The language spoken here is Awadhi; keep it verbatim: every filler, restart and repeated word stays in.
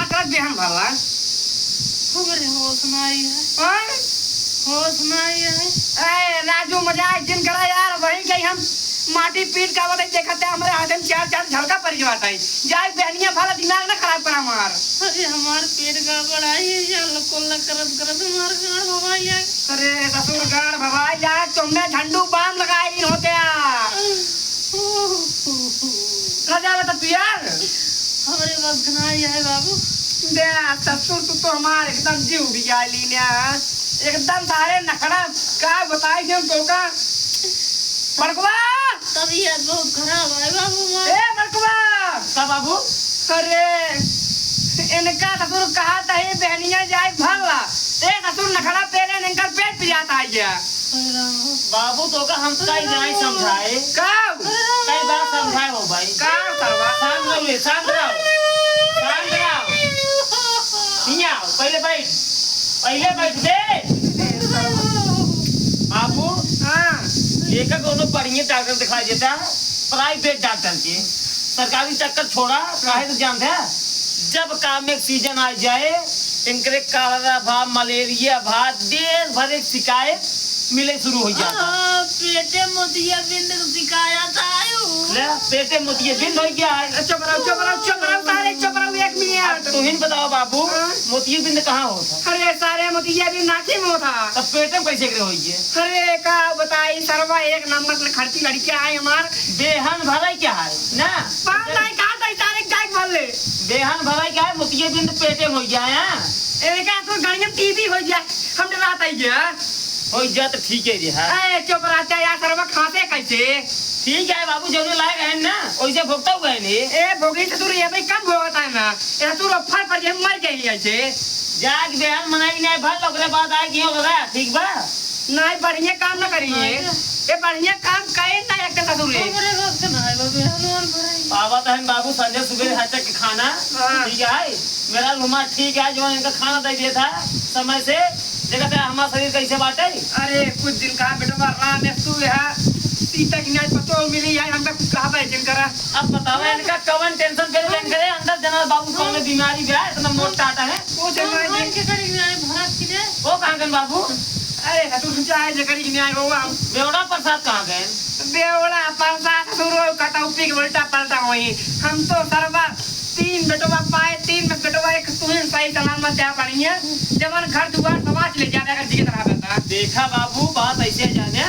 का बिहान भला? हमरे होश ना आई है। हाँ? होश ना आई है। ए, राजू, मजाक जिन करा यार, वही कहीं हम माटी पीट का बदे देखत है, हमरे हाथ में चार चार झलका पड़ गया था। जाए बहनिया भला दिमाग ना खराब करा हमार। अरे, हमार पेट गड़बड़ाई है, या लकोला करत करत हमार गाड़ भवाई है। अरे, ससुर गाड़ भवाई जाए, तुमने झंडू बाम लगाए नहीं होते यार। राजा बता तू यार। हमरे बस के ना आई है बाबू। दे ससुर, तू तो हमार एकदम जीव भी जाए लीने। एकदम सारे नखड़ा का बताई देम तोका। बड़कवा! तबीयत बहुत खराब है बाबू हमार। ए बड़कवा! का बाबू? अरे, इनका ससुर कहा था, ये बहनिया जाए भला। ए ससुर नखड़ा पेले इनकर पेट पिरात आई गया। बाबू, तोका हम कई जाई समझाए। का? कई बार समझाए हो भाई। का करवा? शांत रहो रे, शांत रहो। शांत रहो। हियाँ आओ, पहिले बैठ। पहिले बैठ बे। बाबू, हाँ। एका कोनो बढ़िया डॉक्टर दिखाई देता, प्राइवेट डॉक्टर के। सरकारी चक्कर छोड़ा, काहे तो जानते हैं? जब काम में सीजन आ जाए, इनकरे कालरा भा, मलेरिया भा, देश भर एक शिकायत मिले शुरू हो जाता। हाँ, पेटे मोतिया बिंद के शिकायत आयु। ले, पेटे मोतिया बिंद हो गया है। चुप रहो, चुप रहो, चुप रहो, सारे चुप रहो, एक अब मिनट। तुहिन बताओ बाबू, हाँ? मोतिया बिंद कहाँ होता? अरे, सारे मोतिया बिंद नाकी में होता। तब पेटे में कैसे करे होइए? अरे, का बताई सरवा, एक नंबर से खर्ची लड़कियाँ आए हमार। बेहन भराई क्या है ना? पाँच तारीख, आठ तारीख, तारीख जाए भर ले। बेहन भराई क्या है, मोतिया बिंद पेटे में हो गया है। एका तो गाड़ी में टीवी हो गया, हम डरात आई गया। हो जा तो ठीक है रे, हाँ। ए, चुप रहता यार, सरवा खांसे कैसे? ठीक है बाबू, जौने लायक है ना, वैसे भुगता हुआ है ने। ए, भोगी से तू रे, अबे कम भोगता है ना। ए, तू रो फर पर जे मर गई ऐसे। जाग बेहन मनाई नहीं भर, ओकरे बाद आए कि हो गया, ठीक बा? नहीं, बढ़िया काम ना करी है। नहीं। ए, बढ़िया काम करे ना एक ससुर रे। हमरे बस के ना है बाबू, हनुमान भराई। पावा तहन बाबू, संजय सुबह हचक के खाना, हाँ। ठीक है? मेरा रुमा ठीक है, जो इनका खाना दे दिया था समय से, देखा था हमारा शरीर कैसे बाटे। अरे, कुछ दिन का बेटवा, राम है, तू है, सीता की नाच पतो मिली है, हमका कुछ कहा भाई जिन करा। अब बतावा, इनका कवन टेंशन पे लेन करे, अंदर जना बाबू कौन बीमारी बा, इतना मोटा आता है। वो तो हम भाई के करीब में आए, भरत की दे। वो कहाँ गन बाबू? अरे, तू चाहे जे करीब में आए, वो हम। बेवड़ा प्रसाद कहाँ गए? बेवड़ा प्रसाद ससुरो कतौ पी के उल्टा पलटा होई। हम तो सरवा तीन बेटवा पाए, तीन में बेटवा एक तू ही सही सलामत जा पड़ी है। जवन घर दुआर समाज ले जावे अगर जी तरह बता। देखा बाबू, बात ऐसे जाने,